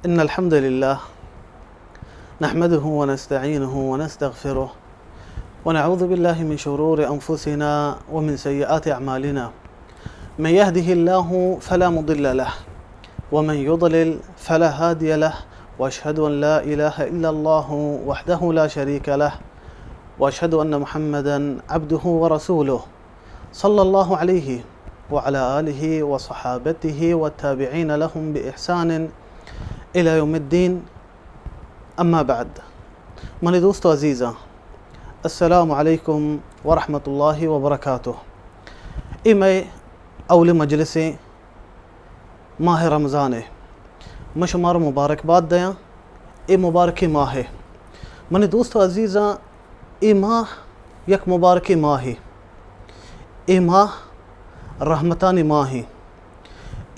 إن الحمد لله نحمده ونستعينه ونستغفره ونعوذ بالله من شرور أنفسنا ومن سيئات أعمالنا. من يهده الله فلا مضل له ومن يضلل فلا هادي له، وأشهد أن لا إله إلا الله وحده لا شريك له، وأشهد أن محمدا عبده ورسوله، صلى الله عليه وعلى آله وصحابته والتابعين لهم بإحسان إلى يوم الدين، أما بعد. منی دوست و عزیزاں، السلام علیکم ورحمۃ اللہ وبرکاتہ. اے مئے اولی مجلسیں ماہ رمضان ء. من شمارا مبارکباد دیاں اے مبارکیں ماہ ء. منی دوست و عزیزاں، اے ماہ یک مبارکیں ماہے. اے ماہ رحمتانی ماہے.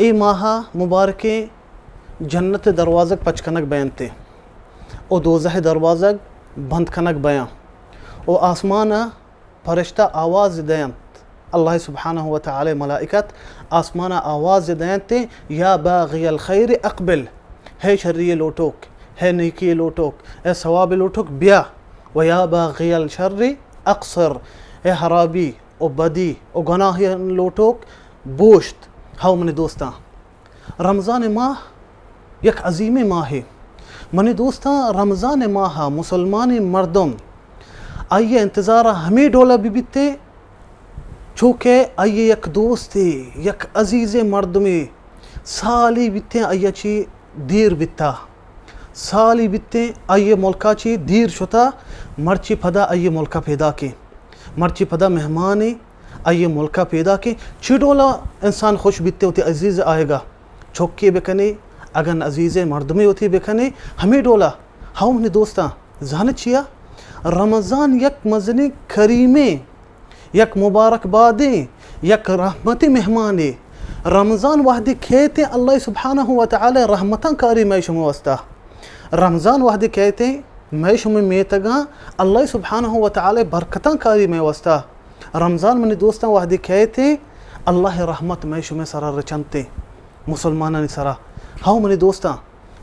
اے ماہ ء مبارکیں جنت ء دروازگ پچ کنگ بینت و دوزہ ء دروازگ بند کنگ بیاں و آسمان ء پرشتہ آواز دینت، اللہ سبحانہ و تعالی ملائکت آسمان ء آواز دینت، یا باغی الخیر اقبل، ہے شری لوٹوک، ہے نیکی لوٹوک، ہے ثواب لوٹوک، بیا، و یا باغی الشر اقصر، ہے حرابی و بدی و گناہ لوٹوک، بوشت. ہو منی دوستاں، رمضان ماہ یک عظیمیں ماہے. منی دوستاں، رمضان ماہ ء مسلمانیں مردم آئی ء انتظار ء ہمے ڈول ء بہ بیتیں، چو کہ آئی ء یک دوستے، یک عزیزیں مردمے سالے بیتیں آئی ء چی دیر بیتا، سالے بیتیں آئی ء ملک ء چی دیر شتا، مرچی پدا آئی ء ملک ء پیداکیں. مرچی پدا مہمانے آئی ء ملک ء پیداکیں. چی ڈول ء انسان خوش بیتے وتی عزیز آئیگا چکے بکنے، اگن عزیز مردمے وتی بکنے، ہمے ڈول ء. ہو منی دوستاں، زانت چیا؟ رمضان یک مزنیں کریمیں، یک مبارک بادیں، یک رحمتی مہمانے. رمضان وہدی کیتے اللہ سبحانہ و تعالی رحمتاں کاری مئے شما واسطہ. رمضان وہدے کئیت، مئے شمئے میتگاں اللہ سبحانہ و تعالی برکتاں کاری مئے واسطہ. رمضان منی دوستاں وہدے کئیت، اللہ رحمت مئے شمئے سرا رچنت، مسلمانانی سرا. ہو منی دوستاں،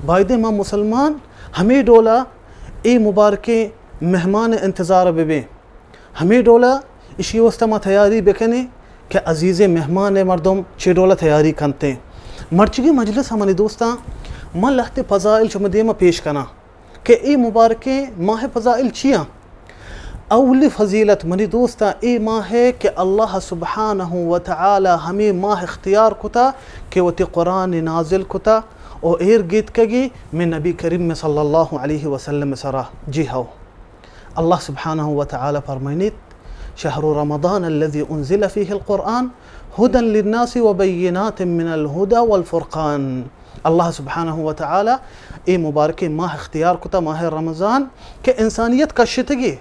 بایدیں ما مسلمان ہمے ڈولا اے مبارکیں مہمان انتظار ببیں. ہمے ڈولا اشی واسطہ ما تیاری بکنیں کہ عزیزیں مہمان ء مردم چے ڈولا تیاری کنتیں. مرچگی مجلس ء منی دوستاں، من لہتے فضائل شما دیما پیش کناں کہ اے مبارکیں ماہ فضائل چیاں. اولی فضیلت منی دوستاں اے ماہ ء کہ اللہ سبحانہ و تعالی ہمے ماہ اختیار کتا کہ وتی قرآن نازل کتا و ایر گیتکگی میں نبی کریم صلی اللہ علیہ وسلم سرا. جی ہو. اللہ سبحانہ و تعالی فرمائنیت، شهر رمضان الذي أنزل فيه القرآن هدى للناس وبينات من الهدى والفرقان. اللہ سبحانہ و تعالی اے مبارکیں ماہ اختیار کتا، ماہ رمضان، کہ انسانیت کشتگی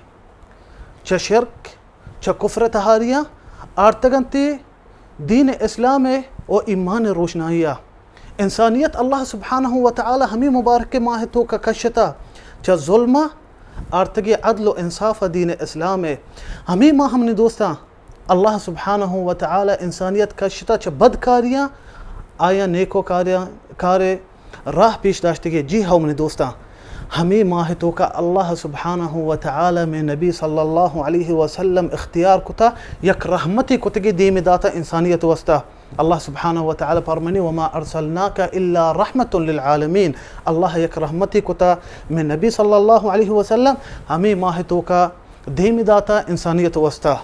چہ شرک، چہ کفر تہاریا آرتگنتی دین اسلام ء و ایمان روشنائی ء. انسانیت اللہ سبحانہ و تعالی ہمیں مبارک ماہ توکا کشتا چہ ظلم ء آرتگی عدل و انصاف ء دین اسلام ء. ہمیں ماہ منی دوستاں اللہ سبحانہ و تعالی انسانیت کشتا چہ بدکاریاں آیا نیکو کاریاں کارے راہ پیش داشتگی. جی ہو منی دوستاں، ہمے ماہ توکا اللہ سبحانہ و تعالی میں نبی صلی اللہ علیہ وسلم اختیار کتا، یک رحمتی کتگی دیم داتا انسانیت واسطہ. اللہ سبحانہ و تعالی فرمانی، وما ارسلناک الا رحمة للعالمین. اللہ یک رحمتی کتا میں نبی صلی اللہ علیہ وسلم ہمے ماہ توکا دیم داتا انسانیت واسطہ.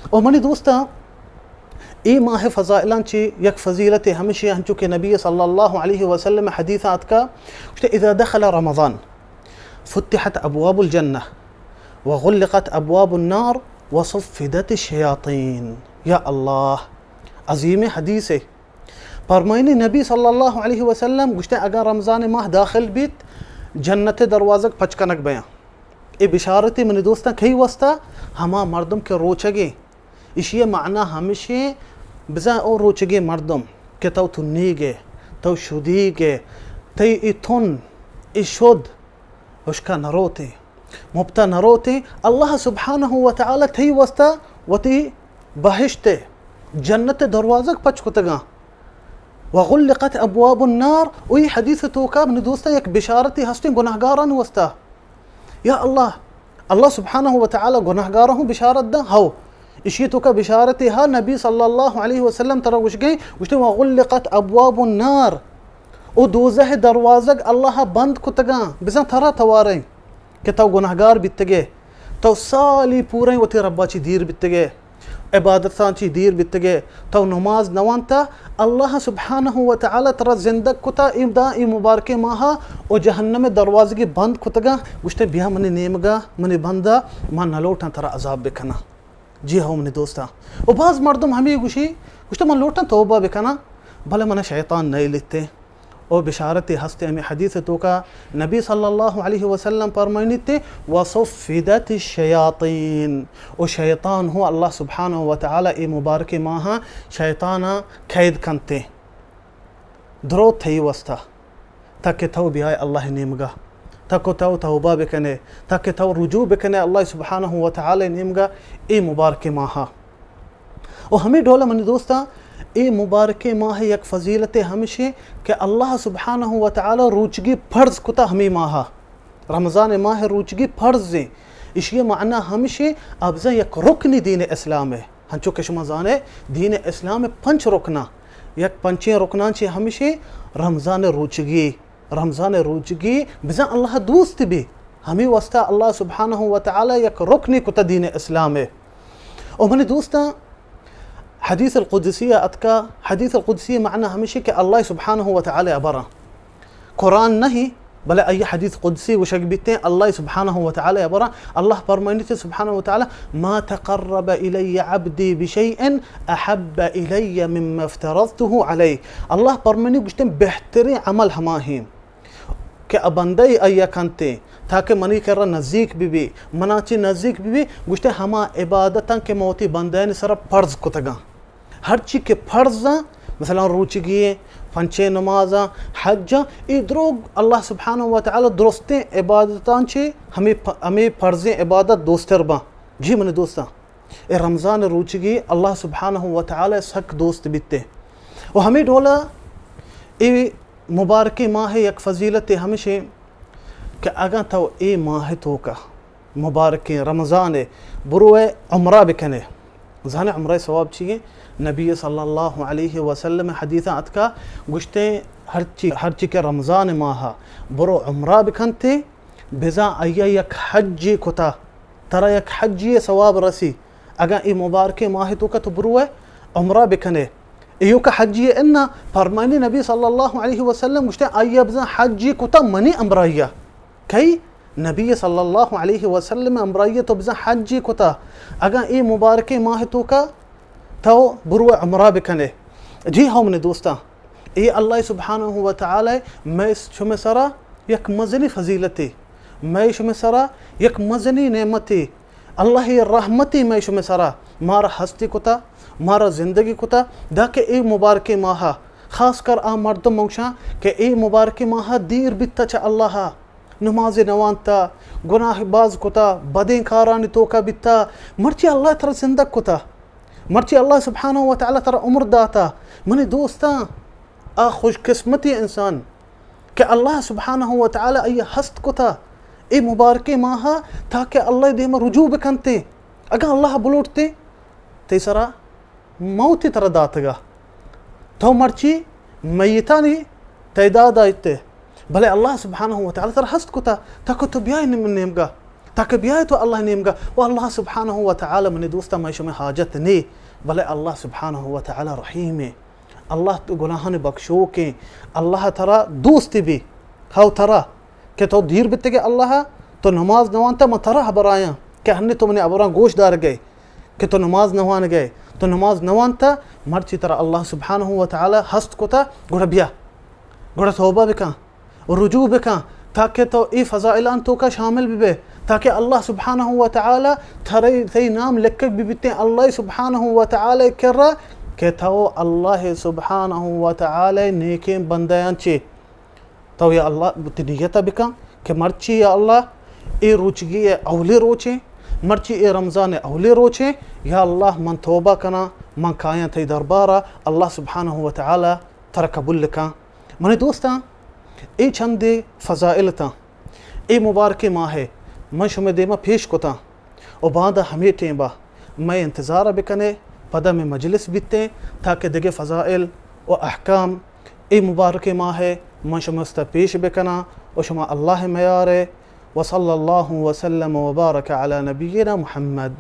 او منی دوستاں، اے ماہ فضائلاں چی یک فضیلت ہمشی، ہنچو کہ نبی صلی اللہ علیہ وسلم حدیث آتکا، گوشتے، اذا دخل رمضان فتحت ابواب الجنہ وغلقت ابواب النار وصفدت الشیاطین. یا اللہ، عظیم حدیث ہے. فرمائنی نبی صلی اللہ علیہ وسلم گوشتے، اگر رمضان ماہ داخل بیت، جنت دروازگ پچ کنگ بیاں. اے بشارتی منی دوستاں کئی واسطہ؟ ہما مردم کہ روچگیں، ایشی ء معنی ہمشیں، بزاں او روچگیں مردم کہ تو تنیگ ئے، تو شدیگ ئے، تئی اے تن، اے شد ہشکا نہ روتیں، مپتا نہ روتیں، اللہ سبحانہ و تعالی تئی واسطہ وتی بہشت ء جنت ء دروازگ پچ کتگاں. وغلقت ابواب النار، و ای حدیث توکا منی دوستاں یک بشارتی ہستیں گناہگارانی واسطہ۔ یا اللہ، اللہ سبحانہ و تعالی گناہگاراں ہوں بشارت داں؟ ہو۔ اشی توکا بشارت ہا، نبی صلی اللہ علیہ وسلم ترا گوشگیں، گوشتے، وغلقت ابواب النار، او دوزہ دروازگ اللہ بند کتگاں، بزاں ترا تواریں کہ تو گناہگار بیتگے، تو سالی پوریں وتی ربا چی دیر بیتگے، عبادتاں چی دیر بیتگے، تو نماز نوانتا، اللہ سبحانہ و تعالی ترا زندگ کتا، اے دا اے مبارکیں ماہا، او جہنم دروازگی بند کتگا، گوشتے، بیا منی نیمگا، منی بندا، ما نلوٹاں ترا عذاب بکناں۔ جی ہو منی دوستاں۔ و باز مردم ہمے گوشی، گوشتے، من لوٹاں توبہ بکناں، بلے من شیطان نیلیتے۔ او بشارت ہستے ہمیں حدیث توکا نبی صلی اللہ علیہ وسلم فرمائنیتے، وصفدت الشیاطین، او شیطان ہو اللہ سبحانہ و تعالی اے مبارک ماہاں شیطانا قید کنتے، درو تئی واسطہ، تاکہ تو بیائے اللہ نیمگا، تاکہ تو توبہ بکنے، تاکہ تو رجوع بکنے اللہ سبحانہ و تعالی نیمگا اے مبارک ماہا۔ و ہمے ڈول منی دوستاں، اے مبارکیں ماہ یک فضیلت ہمشیں کہ اللہ سبحانہ و تعالی روچگی فرض کتا ہمے ماہا۔ رمضان ماہ روچگی فرض ہیں۔ اشی معنی ہمشیں، ابزاں یک رکنی دین اسلام ہے۔ ہنچو کہ شما زانے، دین اسلام پنچ رکنا۔ یک پنچیں رکنان چے ہمشیں رمضان روچگی۔ رمضان روچگی بزاں اللہ دوست بی۔ ہمے واسطہ اللہ سبحانہ و تعالی یک رکنے کتا دین اسلام ہے۔ او منی دوستاں، حدیث القدسی اتکا، حدیث القدسی معنی ہمیشی کہ اللہ سبحانہ و تعالی ابرا۔ قرآن نہیں، بلے ای حدیث قدسی وشک بیتے، اللہ سبحانہ و تعالی ابرا۔ اللہ فرمائنیتے سبحانہ و تعالی، ما تقرب الی عبدی بشیء احب الی مما افترضته علیہ۔ اللہ فرمائنی گوشتے بہترین عمل ہما ہیں کہ ا بندہ ای آیا کنتے تاکہ منی کرا نزیک بی بی، منا چی نزیک بی بی، گوشتے ہما عبادتاں کہ موتی بندیانی سرا فرض کتگاں۔ ہرچی کہ فرضاں، مثلاً روچگی، پنچیں نمازاں، حجاں، ای دروگ اللہ سبحانہ و تعالی درستیں عبادتاں چے ہمیں پ-، ہمیں فرضیں عبادت دوستر باں۔ جی منی دوستاں، اے رمضان روچگی اللہ سبحانہ و تعالی سک دوست بیتے۔ و ہمیں ڈولا اے مبارکیں ماہ یک فضیلت ہمشیں کہ اگاں تو اے ماہ توکا مبارکیں رمضان بروئے عمرہ بکنے، زانے عمرہ ثواب چیئے؟ نبی صلی اللہ علیہ وسلم حدیث اتکا گوشتے، ہرچی، ہرچی کہ رمضان ماہ برو عمرہ بکنتے، بزاں آئی ء یک حجے کتا، ترا یک حجے ء ثواب رسی۔ اگاں اے مبارکیں ماہ توکا تو بروئے عمرہ بکنے۔ ایوکا حجے انا فرمانی نبی صلی اللہ علیہ وسلم گوشتے، آئی ء بزاں حجے کتا منی امرائی ء۔ کئی؟ نبی صلی اللہ علیہ وسلم امرائی ء تو بزاں حجے کتا۔ اگاں اے مبارکیں ماہ توکا تو برو عمرہ بکنے۔ جی ہاں منی دوستاں، اے اللہ سبحانہ و تعالی مئے شمئے سرا یک مزنی فضیلتے، مئے شمئے سرا یک مزنی نعمتے۔ اللہ ء رحمتے مئے شمئے سرا، مارا ہستی کتا، مارا زندگی کتا، داکہ اے مبارکیں ماہا، خاص کر آ مردم منگشاں کہ اے مبارکیں ماہا دیر بیتا چہ اللہ ء۔ نماز نوانتا، گناہ باز کتا، بدیں کارانی توکا بیتا، مرچی اللہ ترا زندگ کتا، مرچی اللہ سبحانہ و تعالی ترا عمر داتا۔ منی دوستاں، آ خوش قسمتی انسان کہ اللہ سبحانہ و تعالی آئی ہست کتا اے مبارکیں ماہا، تاکہ اللہ دیما رجوع بکنتے۔ اگاں اللہ بلوٹتے، تئی سرا موتی ترا داتگا، تو مرچی میتانی تعداد آئیتے، بلے اللہ سبحانہ و تعالی ترا ہست کتا تاکہ تو بیائے نیم-، نیمگا، تاکہ بیائے تو اللہ نیمگا۔ و اللہ سبحانہ و تعالی منی دوستا مئے شمئے حاجت نے، بلے اللہ سبحانہ و تعالی رحیمے، اللہ تو گناہان بخشوکیں، اللہ ترا دوست بی، ہو ترا کہ تو دیر بیتگے اللہ ء، تو نماز نہ وانتا، من ترا ہبرایاں کہ ہنی تو منی ہبراں گوش دارگئے کہ تو نماز نہ وانگئے، تو نماز نہ وانتا، مرچی ترا اللہ سبحانہ و تعالی ہست کتا، گڑا بیا، گڑا توبہ بکن، رجوع بکن، تاکہ تو اے فضائلان توکا شامل ببے، تاکہ اللہ سبحانہ و تعالی ترے، تئی نام لکھگ ببیتیں اللہ سبحانہ و تعالی کرا کہ تو اللہ سبحانہ و تعالی نیکیں بندیاں چے۔ تو یا اللہ وتی نیت ء بکن کہ مرچی یا اللہ اے روچگی ء اولی روچیں، مرچی اے رمضان ء اولی روچیں، یا اللہ من توبہ کناں، من کایاں تئی دربار ء، اللہ سبحانہ و تعالی ترا قبول کن۔ منی دوستاں، اے چندے فضائل تاں، اے مبارکیں ماہ ءَ من شمئے دیما پیش کتاں و باندا ہمے ٹیمبا مئے انتظار ءَ بکنے، پدا مئے مجلس بیتیں، تاکہ دگہ فضائل و احکام اے مبارکیں ماہ ءَ من شمئے واسطہ پیش بکناں و شما اللہ ءِ میار ءَ۔ وصلی اللہ وسلم وبارک علی نبینا محمد۔